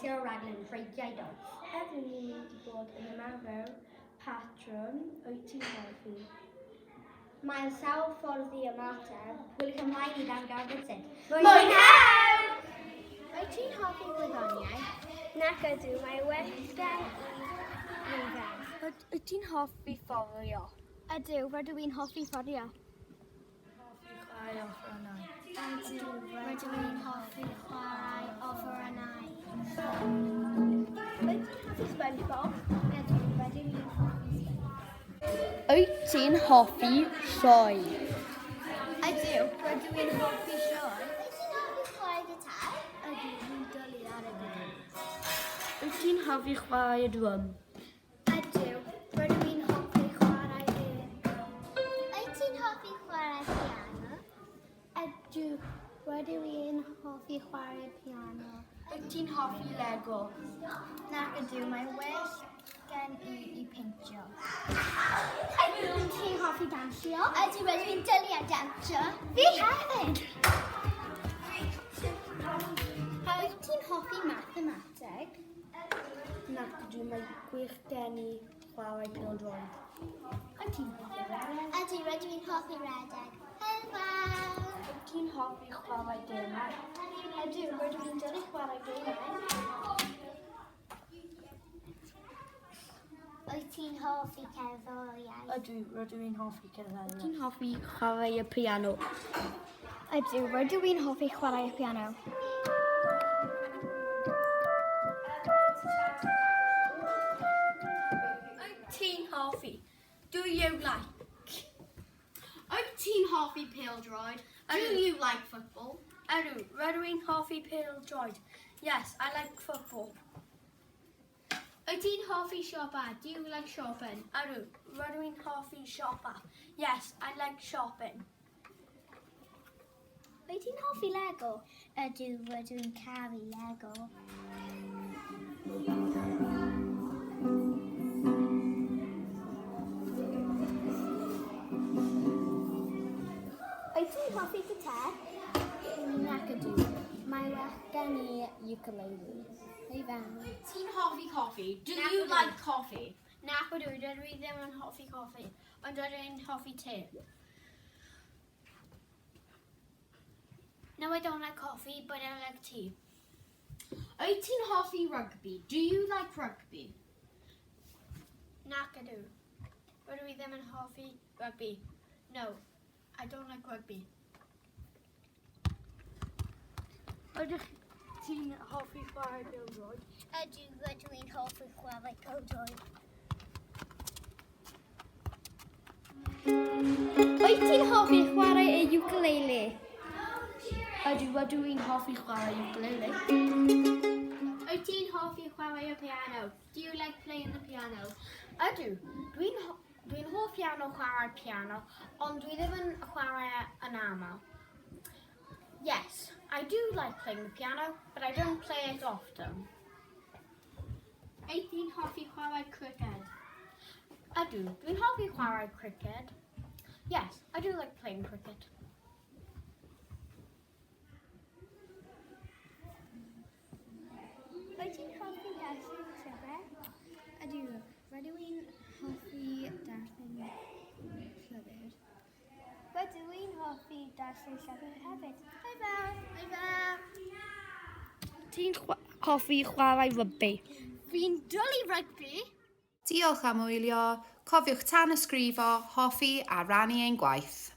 lansio rhaglen Creigiau Doeth. Heddiw ni'n mynd i bod yn ymarfer patrwm wyt ti'n hoffi. Mae sawl ffordd i ymateb, gwyliwch ymlaen i ddarganfod sut. Mwynhau! Wyt ti'n hoffi gwyddoniaeth? Nac ydw, mae well gen i rhifedd. Wyt ti'n hoffi fforio? Ydw, rydw i'n hoffi fforio. Hoffi chwarae offerynnau? Ydw, rydw i'n hoffi chwarae offerynnau. Wyt ti'n hoffi SpongeBob? Ydw, rydw i'n hoffi SpongeBob. Wyt ti'n hoffi sioe? Ydw, rydw i'n hoffi sioe. Wyt ti'n hoffi chwarae gitar? Ydw, dwi'n dwlu ar y gitar. Wyt ti'n hoffi chwarae y drwm? Ydw, rydw i'n hoffi chwarae y drwm. Wyt ti'n hoffi chwarae piano? Ydw, rydw i'n hoffi chwarae piano. Wyt ti'n hoffi Lego? Nac ydw, mae well gen i i peintio. Wyt ti'n hoffi dansio? Ydw, rydw i'n dwlu ar dawnsio. Fi hefyd! Wyt ti'n hoffi mathemateg? Nac ydw, mae gwych gen i chwarae pêl-droed. Wyt ti'n hoffi redeg? Ydw, rydw i'n hoffi redeg. Hwyl fawr! Wyt ti'n hoffi chwarae gemau? Ydw, rydw i'n dwlu chwarae gemau. Wyt ti'n hoffi cerddoriaeth? Ydw, rydw i'n hoffi cerddoriaeth. Wyt ti'n hoffi chwarae y piano? Ydw, rydw i'n hoffi chwarae y piano. Wyt ti'n hoffi? Do you like? Wyt ti'n hoffi pêl-droed? Do you like football? Ydw, rydw i'n hoffi pêl-droed. Yes, I like football. Wyt ti'n hoffi siopa? Do you like shopping? Ydw, rydw i'n hoffi siopa. Yes, I like shopping. Wyt ti'n hoffi Lego? Ydw, rydw i'n caru Lego. Wyt ti'n hoffi gitar? Nac ydw. Mae well gen i ukulele. Hei fawr. Ti'n hoffi coffi? Do you like coffee? Nac ydw, dydw i ddim yn hoffi coffi, ond rydw i'n hoffi te. No, I don't like coffee, but I like tea. Wyt ti'n hoffi rugby? Do you like rugby? Nac ydw. Rydw i ddim yn hoffi rugby. No, I don't like rugby. Ydych ti'n hoffi chwarae pêl-droed? Ydw, rydw i'n hoffi chwarae pêl-droed. Wyt ti'n hoffi chwarae y ukulele? Ydw, rydw i'n hoffi chwarae ukulele. Wyt ti'n hoffi chwarae y piano? Do you like playing the piano? Ydw, dwi'n ho dwi hoff iawn o chwarae'r piano, ond dwi ddim yn chwarae yn aml. Yes, I do like playing the piano, but I don't play it often. Wyt ti'n hoffi chwarae criced? Ydw, dwi'n hoffi chwarae criced. Yes, I do like playing cricket. Wyt ti'n hoffi darllen llyfrau? Ydw, rydw i'n hoffi darllen llyfr. Rydw i'n hoffi darllen llyfr hefyd. Hwyl fawr! Hwyl fawr! Ti'n hoffi chwarae rygbi? Fi'n dwlu rygbi! Diolch am wylio, cofiwch tanysgrifo, hoffi a rannu ein gwaith.